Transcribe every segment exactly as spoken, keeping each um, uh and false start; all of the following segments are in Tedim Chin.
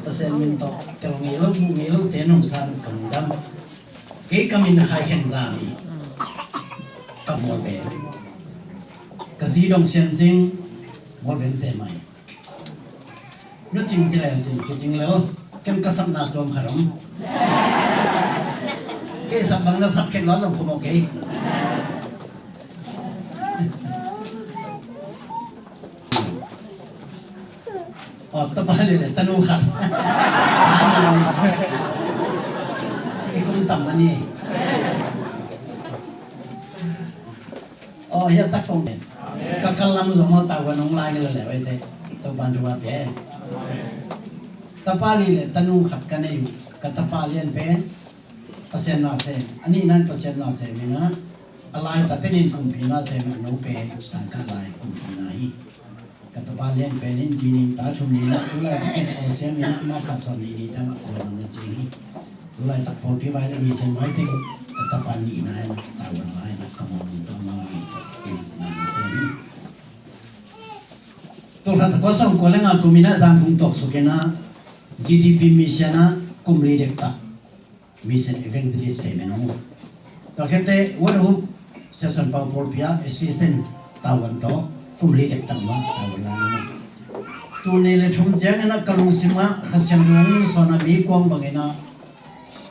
Pasian min tawh tel ngei lo, muh ngei lo te nong san ka lungdam. Kei ka min Khai Khen Zam hi. Ka Mualben. Ka zi Dong Sian Cing, Mualben te mai. Nu cing ci leu cin, ki cing leu. Ken ka sapna tuam khat om. Kei sap bang na sap khen lo zong khum ok kei. Aw, tapa leh leh tanu khat. I kum tam mah ni. Aw, hiah tak kong en. Ka kal lam zong aw, tau ka nong lai ni la leh vai te. Topa'n thu va pia hen. Tapa li leh tanu khat ka nei uh. Ka tapa lian pen Pasian na sem. A nihna in Pasian na sem hi a, a laitak pen in kumpi na sem a, a nu pen sangkah lai kumpi na hi. Ka tapa lian pen in zi nih ta thum ni na, tulaitak in aw siam ni na, ma kha sawn ni ni ta ma kua nam na ci hi. Tulaitak pawlpi vai le mission vai teng ka tapa nihna hi na, tavuan lai na ka mawng ni ta ma ni in na na sem hi. Tulkhat za kua sawm kua le nga kum in a Zangkung tawk suk in a G D P mission a kum li dek tak mission evangelist sem in a mu. Tua khete World Hope Session pau pawlpi a assistant tavuan tawh kum li dek tak ma tavuan lai na. Tu ni le thum ciang in a ka lungsim a Kha Siangtho hong sawn a mi kuang bang in a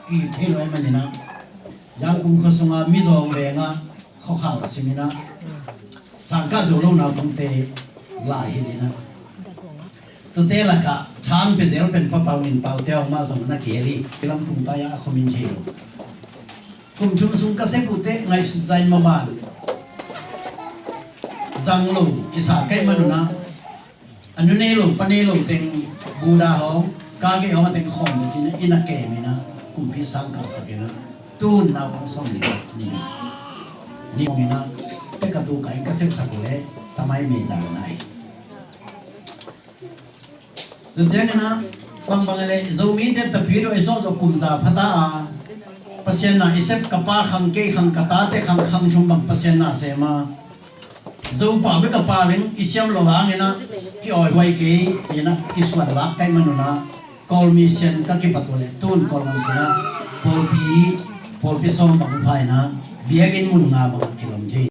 i thei lo ahih man in a Zangkung khua sung a mi zawng veng a khuakhal sim in a sangkah zo lo naupangte lai hi in a. Tute lakah thang pia zel pen Pa Pau Min Pau te hong mah zong na kihel hi. Lam tung tai a khuamin thei lo. Kum thum sung ka sep uh teh ngaihsut zah in maban zang lo kisa ka hih man un a, a nu nei lo pa nei lo teng Buddha hong, ka gei hong a teng khawm le cin a, inn a kem in a, kumpi sang ka sak in a, tun naupang sawm nih ni ni hong in a, te ka tu ka in ka sep sak uh le tamai me zang nai. Tua ciangin a, bangbang le Zomite tapidawh i sawh zawh kum za pha ta a, Pasian na i sep ka pa khang kei khang ka tate khang khang thum bang Pasian na sem a, Zopa bek a pau in i siam lo hangin a, ki-awihuai kei ci-in a, kisuan lak ka hih man un a, Kawl mission ka kipat uh leh tun Kawl gam sung a pawlpi, pawlpi sawm bang pha in a, biakinn mun nga bang a kila.